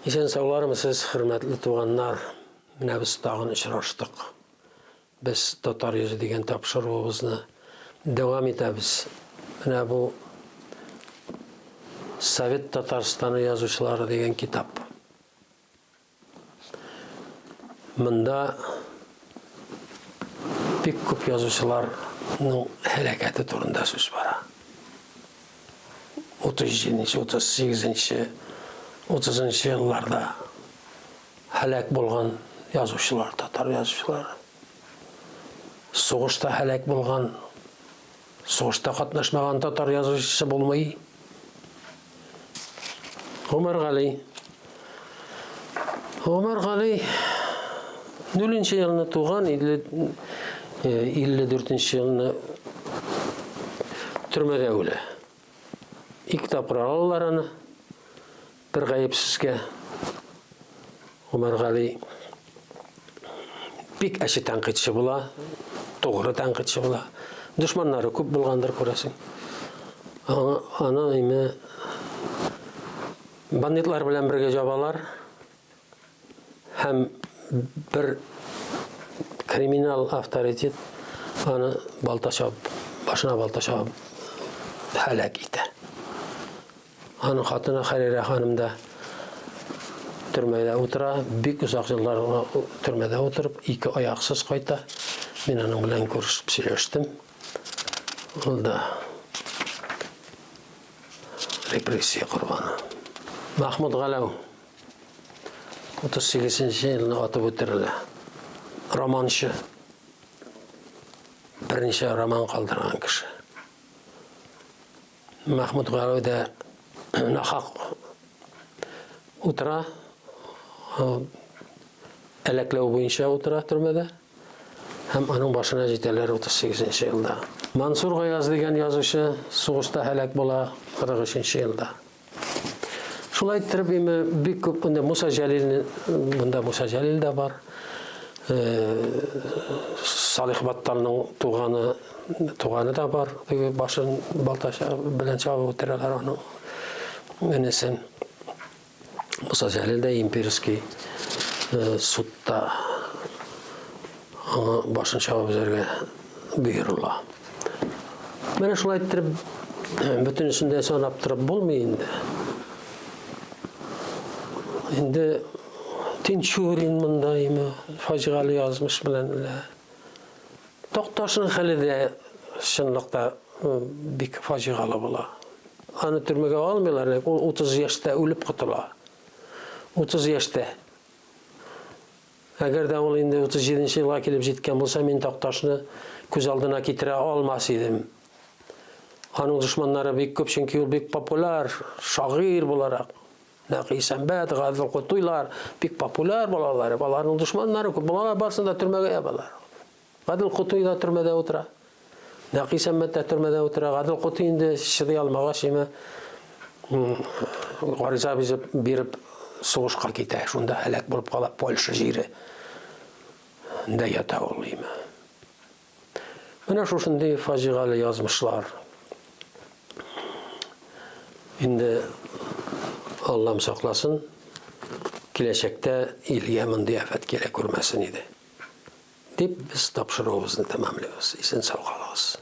Исән саулармысыз, хөрмәтле туганнар. Менә без тагын очраштык. Без Татар йөзе дигән тапшыруыбызны дәвам итәбез. Менә бу Совет Татарстаны язучылары дигән китап. Монда бик күп язучыларның һәлакәте турында сүз бара. 37-нче, 38-нче, 30-нчы елларда һәлак булган язучылар, татар язучылары. Сугышта һәлак булган, сугышта катнашмаган татар язучысы булмый. Гомәр Гали. Гомәр Гали 0 елны туган, 54 нче елны төрмәдә үлә. Ике тапкыр алалар аны. Бер гаепсезгә Гомәр Гали бик әче тәнкыйтьче була, тугры тәнкыйтьче була. Дошманнары күп булгандыр, күрәсең. Аны име бандитлар белән бергә җабалар һәм бер криминал авторитет аны балта чабып, башына балта чабып һәлак итә. Аның хатыны Хәрирә ханым да төрмәдә утыра, бик озак еллар төрмәдә утырып, ике аяксыз кайта. Мин аның белән күрешеп сөйләштем. Ул да репрессия корбаны. Махмуд Галәү 38 елны атып үтерелә. Романчы. Берничә роман калдырган кеше. Мәхмүт Галәү дә нахак утыра. Әләкләү буенча утыра төрмәдә. Һәм аның башына җитәләр 38 елда. Мансур Гаяз дигән язучы сугышта һәлак була 43 елда. Шулай иттереп, име бик күп инде Муса Җәлилне, монда Муса Җәлил дә бар. Салих Батталның туганы, туганы да бар. Теге башын балта белән чабып үтерәләр аның энесен. Муса Җәлил дә имперский судта аңа башын чабып өзәргә боерыла. Менә шулай иттереп бөтенесен дә санап торып булмый инде. Инде Тинчурин монда име фаҗигале язмыш белән үлә. Такташның хәле дә чынлыкта бик фаҗигале була. Аны төрмәгә алмыйлар, ләкин ул 30 яшьтә үлеп котыла. 30 яшьтә. Әгәр дә ул инде 37 нче елга килеп җиткән булса, мин Такташны күз алдына китерә алмас идем. Аның дошманнары бик күп, чөнки ул бик популяр шагыйрь буларак. Нәкый Исәнбәт, Гадел Кутуйлар бик популяр балалар. Аларның дошманнары күп. Балалар барысын да төрмәгә ябалар. Гадел Кутуй да төрмәдә утыра. Нәкый Исәнбәт тә төрмәдә утыра. Гадел Кутуй инде чыдый алмагач, име гариза бизеп биреп сугышка китә. Шунда һәлак булып кала Польша җире. Дә ята ул име. Менә шушындый фаҗигале язмышлар. Инде Аллам сакласын, киләчәктә илгә мондый афәт килә күрмәсен иде. Дип без тапшыруыбызны тәмамлыйбыз. Исән сау калыгыз.